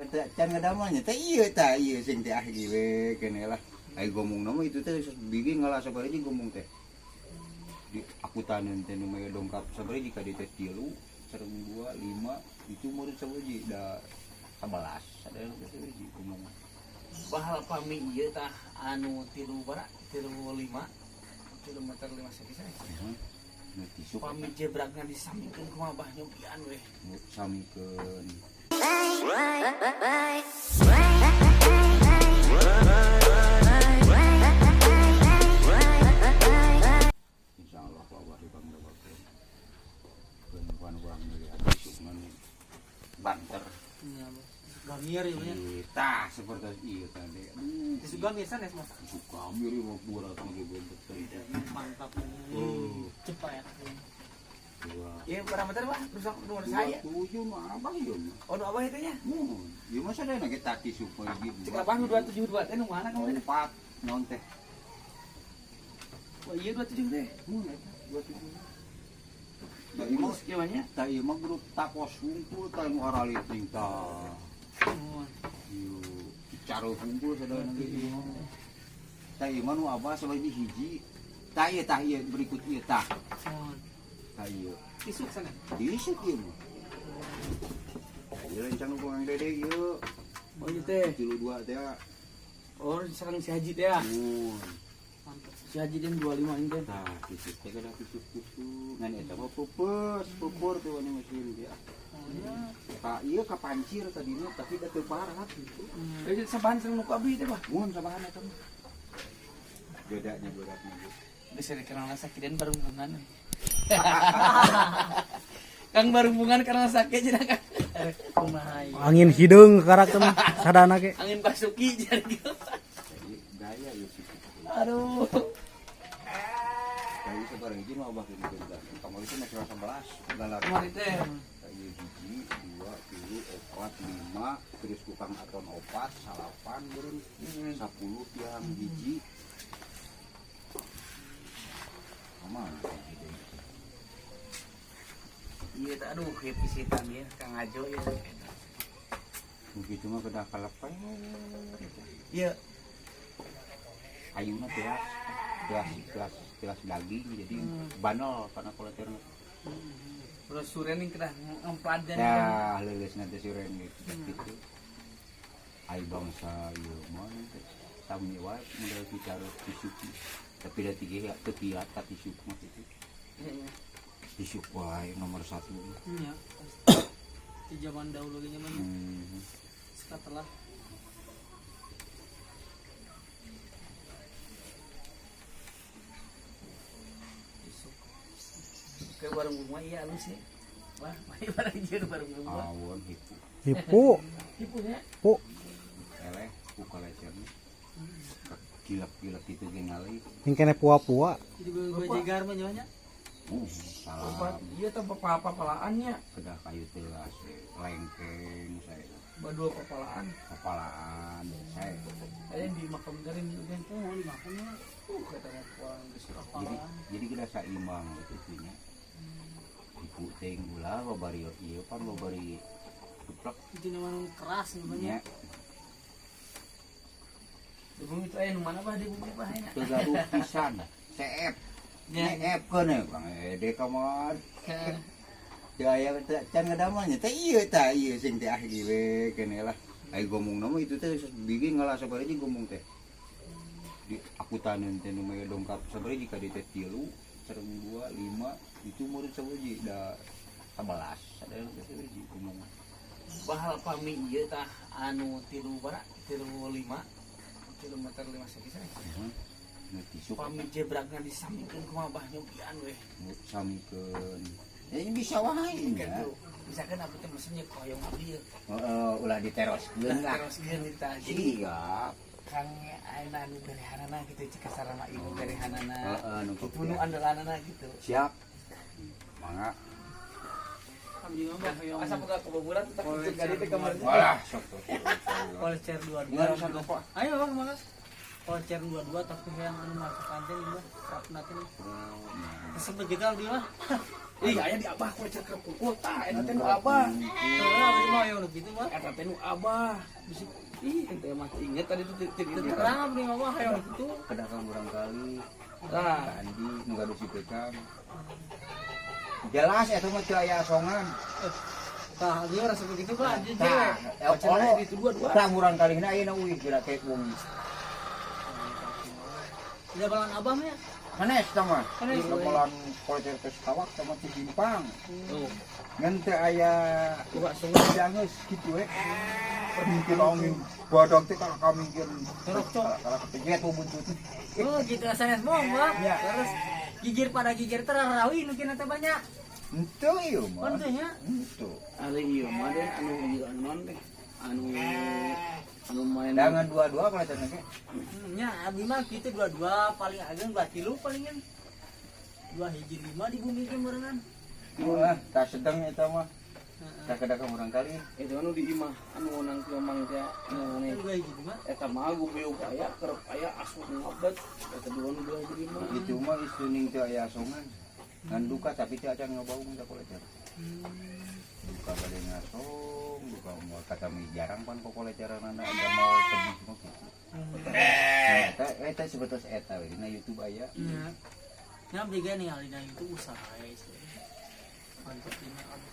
Teu can ngadamelnya teh ieu tah ieu sing teh ah we keneh lah. Ai gomong mah itu teh bikin ngalah sabaraha gomong teh. Di akutaneun teh nu maya dongkap sabaraha jika di teh 3 sareng 2 5 itu murid sabaraha da 11 ada yang sabaraha gomong. Bahal pami ieu tah anu tilu bara tilu lima tilu meter lima senti sanes. Nu tisuk Pami jebrakna disamikeun kumaha bah nyobian we. Nu samikeun. Insyaallah ku Allah dipangdawakeun. Keun urang melihat tisukna nu banter. Iya, Bos. Gamir ieu nya. Tah seperti ieu tadi. Aduh, Tisuk gamir sanes mah. Tisuk gamir ieu mah berat mah bentuk teh. Mantap. Oh. Cepat ya. Dua. Ieu berapa meter bah? Rusak nomor Dua saya. tujuh mah abah ieu mah. Oh, nu abah itu nya. Mun, ieu mah sadayana ge tah tisuk mah hiji. Cek abah nu 272 teh nu mana kemarin? Empat naon teh? Oh iya 27 teh. Mun eta 27. Da ieu mah Kieu nya. tah ieu mah grup takos hungkul tah nu aralit ting tah. Mun. Ieu cara hungkul sadayana ge ieu mah. Tah ieu mah nu abah sabaraha hiji. Tah ieu berikut ieu tah. Mun. Tah ieu. Tisuk sanes. Tisuk ieu mah. Ieu rencana ku Kang Dede ieu. Oh iya teh. 32 teh. Oh, serang si Haji teh ya. Mun. Mantap. Si Haji den 25 ini teh. Tah, tisuk teh kada tisuk kusuk. Ngan eta mah pupus, pupur tuh anu mesin dia. Oh iya. Ka ieu kapancir tadina tapi da teu parah gitu. Jadi sabahan sareng nu ku abdi teh bah. Mun sabahan eta mah. Bedanya beratnya gitu. Geus dikenal sakit den barumbungan. Kang barumbungan karena sakit cenah Kang. Kumaha ieu? Angin hideung karakter mah sadana ge. Angin basuki jadi gitu. Jadi gaya ieu sih. Aduh. Kayu sabaraha hiji mah abah kieu teh. Kamari teh masih 11 galar. Kamari teh. Kayu hiji, 2, 3, 4, 5, terus ku Kang Aton 4, 8 beureun. 10 tiang hiji. Kumaha hiji deui. Iya teh aduh kieu pisitan ieu Kang Ajo ieu. Begitu mah kedah kaleper. Iya. Kayuna telas, telas, telas, telas daging jadi banol karena kuletirna. Terus suren yang kedah ngemplan dan Nah, leuleus nanti suren gitu. Gitu. Ai bangsa ieu mah teh sami wae model bicara tisuk. Tapi da tiga ya teu kiat ka tisuk mah kitu. Tisuk wae nomor 1. Iya. Di zaman dahulu ge nya mah. Setelah Ke warung bunga iya halus ya. Wah, mari barang jeung warung bunga. Awon hipu. Hipu. Hipunya. Pu. Eleh ku kalecer. Gilap-gilap itu ge ngalih. Yang kene pua-pua. Jadi bajegar mah nya. Salam. Iya teh papalaannya. Kedah kayu telas lengkeng saya. Badua papalaan. Papalaan saya. Aya di makam garing juga. Oh, di makamnya. Katanya pulang geus Jadi jadi kita saimbang gitu nya. Ibu teh ulah babari ieu pan babari duplek Itu nama nu keras namanya. nya. Di bumi itu aya nu mana bah di bumi bah nya. Teu gaduh pisan. Seep. Nya. Nyeepkeun we Kang Ede kamar. Teu aya teu can ngadamelnya teh ieu tah ieu sing teh ah we keneh lah. Ai gomongna mah itu teh bikin ngalah sabaraha hiji gomong teh. Di akutaneun teh nu maya dongkap sabaraha jika di teh 3 sareng 2 5 itu murid sabaraha da 11 ada yang sabaraha hiji gomong. Bahal pami ieu tah anu tilu bara tilu lima tilu meter lima senti sanes. Nu tisuk Pami jebrakna disamikeun kumaha bah nyobian we. nu samikeun. Ya ini bisa wae nya. Gitu. Misalkan abdi teh mesennya koyong abdi ieu. Heeh, ulah diteroskeun lah. Teroskeun kita. Jadi Siap. Kang ayeuna anu berehanana gitu cik kasarana ibu berehanana. Heeh, nu Itu nu andalanana gitu. Siap. Mangga. Abdi mah bah hoyong. Asa boga kabogoran tetap itu gari teh kamar. Walah, sok tuh. Kolcer 22. Nggak usah lupa. Ayo bang, malas. Kolcer 22 tapi yang anu masuk kantin ieu mah rapna teh. Resep begitu abdi mah. Ih, aya di abah kolecer kerep kukul tah eta teh nu abah. Heeh, abdi mah hoyong nu kitu mah. Eta teh nu abah. Bisi ih ente mah inget tadi tuh Teu terang abdi mah mah hoyong nu kitu. Kedah murang kali. Tah, Ka Andi nu gaduh si Becam. Jelas eta mah teu aya asongan. Tah, abdi mah rasa begitu mah jujur. Tah, kolecer aya di dua-dua. Tah murang kalina ayeuna uih geura kayak wong. Tidak balan abah mah ya. Sanes tah mah. Sanes. Gamelan kolecer teh kawak sama ti simpang. Tuh, Ngan teu aya buka sungai. jangeus kitu we. Mungkin angin badak teh kalau kami Torok cok. Kalau kepejet buntut. Oh, gitu sanes mong mah. Ya. Terus gigir pada gigir terarawi nu kina teh banyak. Henteu ieu mah. Pan teh nya. Henteu. Ari ieu mah deh anu ieu anu naon teh? Anu anu main Dangan dua-dua kolecer teh. Nya abdi mah kitu dua-dua paling ageng 2 kilo palingan. 2,5 di bumi ge meureungan. Wah, tah sedeng eta mah. Tah kedah ka murang kali. Itu anu di imah anu nang mamang teh anu Kan 2,5. Eta mah gubiuk aya kerep aya asup ngabet eta dua nu 2,5. Itu mah isuning teu aya asongan. Ngan duka tapi teu acan ngabaung tah kolecer. Duka bade ngasong, duka moal kata mi jarang pan kokoleceranana ada mau tebih mah kitu. Nah, eta eta sebetulnya eta we dina YouTube aya. Nya. Nya abdi ge ningali dina YouTube usaha we. Mantap ini abdi.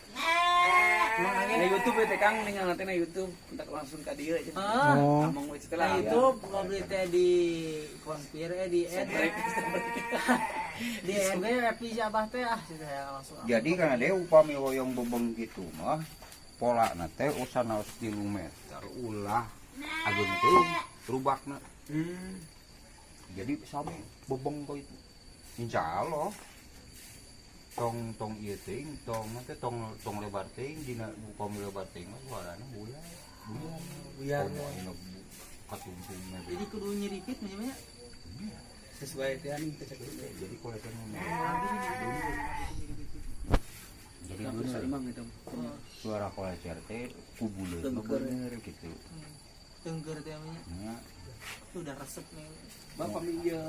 Na YouTube teh Kang ningali teh na YouTube entak langsung ka dieu cenah. Ah, Oh. Amang we nah setelah YouTube ngobrol teh di konspir di add di add we revisi abah teh ah saya langsung. Jadi kan ada upami hoyong bebeng gitu mah pola teh usah naos 3 meter ulah ageung teuing rubakna. Jadi sami bebeng kok itu. Insya Allah tong tong ieu teuing tong teh tong tong lebar teuing dina upami lebar teuing mah suarana buyar. Buyar. Buyar. Komo ayeuna katungtungna. Jadi kudu nyiripit nya. Sesuai teh anu teh cek. Jadi kolecernya jadi bener Imam itu. suara kolecer teh kubuleun mah Tengker. bener gitu. Tengger teh nya. Nya Itu udah resep nih. Bapak mi ieu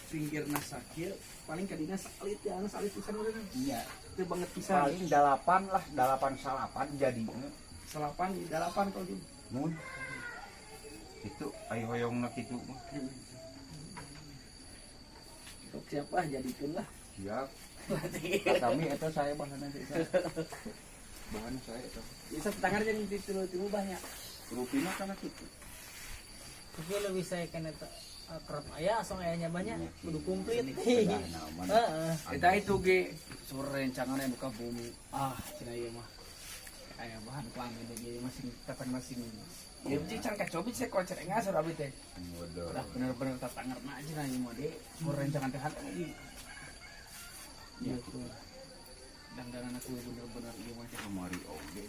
pinggirna sakieu paling kadina salit ya anu salit pisan udah. Iya. Teu banget pisan. Paling dalapan lah, dalapan salapan jadi. Salapan dalapan kalau di. Mun itu ayo hoyongna kitu mah. Sok siapa jadikeun lah. Siap. Kami eta saya bahanna teh. Bahan saya eta. Bisa tangan jadi di tilu-tilu banyak. Rupina kana kitu. Tapi lebih saya kena kerap aya asong ayahnya banyak kudu komplit. Kedah naon. Heeh. Eta itu ge sur rencangan yang buka bumi. Ah, cenah ieu mah. Aya bahan kelamin ieu masing kapan masing. Ya cing can kacobi saya kocer ngasur abdi teh. Bodoh. Udah bener-bener tatangerna cenah ieu mah de. Sur rencangan teh hate di. Ya tuh. Dangdanan aku bener-bener ieu mah teh. Kamari oge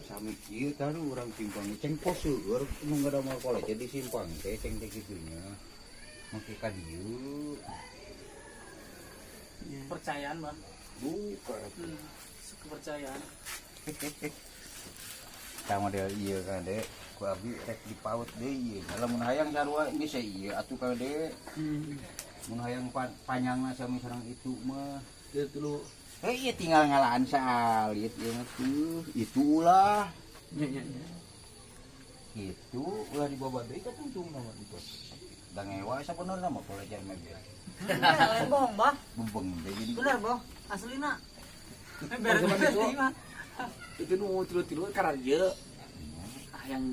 sami kieu taruh urang simpang ceng pos seueur nu ngadamel kolecer di simpang teh ceng teh kitunya. Make ka dieu. Kepercayaan, Bang. Buka. Kepercayaan. Tah model ieu kan dek ku abdi rek dipaut deui ieu. Lamun hayang sarua geus ieu atuh ka dek. Mun hayang panjangna sami sareng itu mah. Ieu tilu Eh iya tinggal ngalaan saalit ieu mah tuh. Itu ulah. nya nya nya. Itu ulah dibawa deui katungtung nama itu. Da ngewa sabenerna mah kolecer mah ge. Lain bohong, Bah. Bebeng teh jadi. Bener, boh. Aslina. Beres Zaman itu. mah. Itu nu tilu-tilu karena ieu ah yang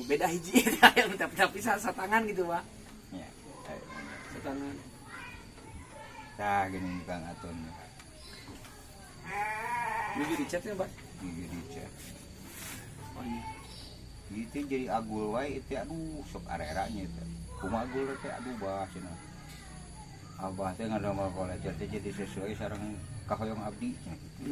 beda hiji yang tapi satangan gitu, Pak. Ya. Satangan. Tah gini Kang Aton. Ini di chatnya, Pak. Gigi dicet. Oh iya. Itu jadi agul wae itu aduh sok areranya itu. Kumaha agul teh aduh bah cenah. Abah teh ngadamel kolecer teh jadi sesuai sareng kahoyong abdi cenah kitu.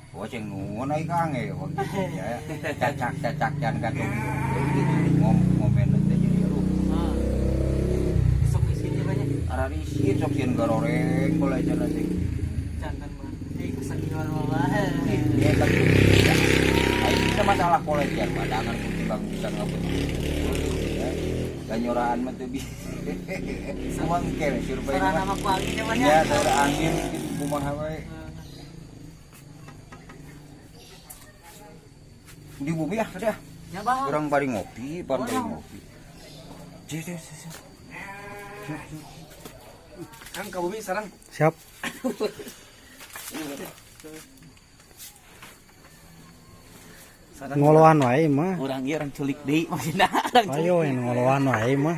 Oh ceng nuhun ai Kang e wong gitu ya. Cacak-cacak can katung. Jadi ngomen teh jadi aduh Ah. Sok isinya banyak. ararisin sok sieun goreng kolecer teh. Jantan, Bang. Eh, kesakian mah. Ya tapi ya, kita masalah kolecer mah dangan putih bang bisa ngabut. Ya. Ganyoraan mah teu bisa. Uang kere survei Suara mah. nama ku angin ya banyak. Ya, suara angin gitu kumaha we. Heeh. Di bumi ah tadi ah. Nya bah. Urang bari ngopi, pan bari ngopi. Cih, cih, cih, cih. Kang ka bumi sarang. Siap. Sarang. Ngoloan wae mah. Urang ieu urang culik deui maksudna. Urang culik. Ayo yang ngoloan wae mah.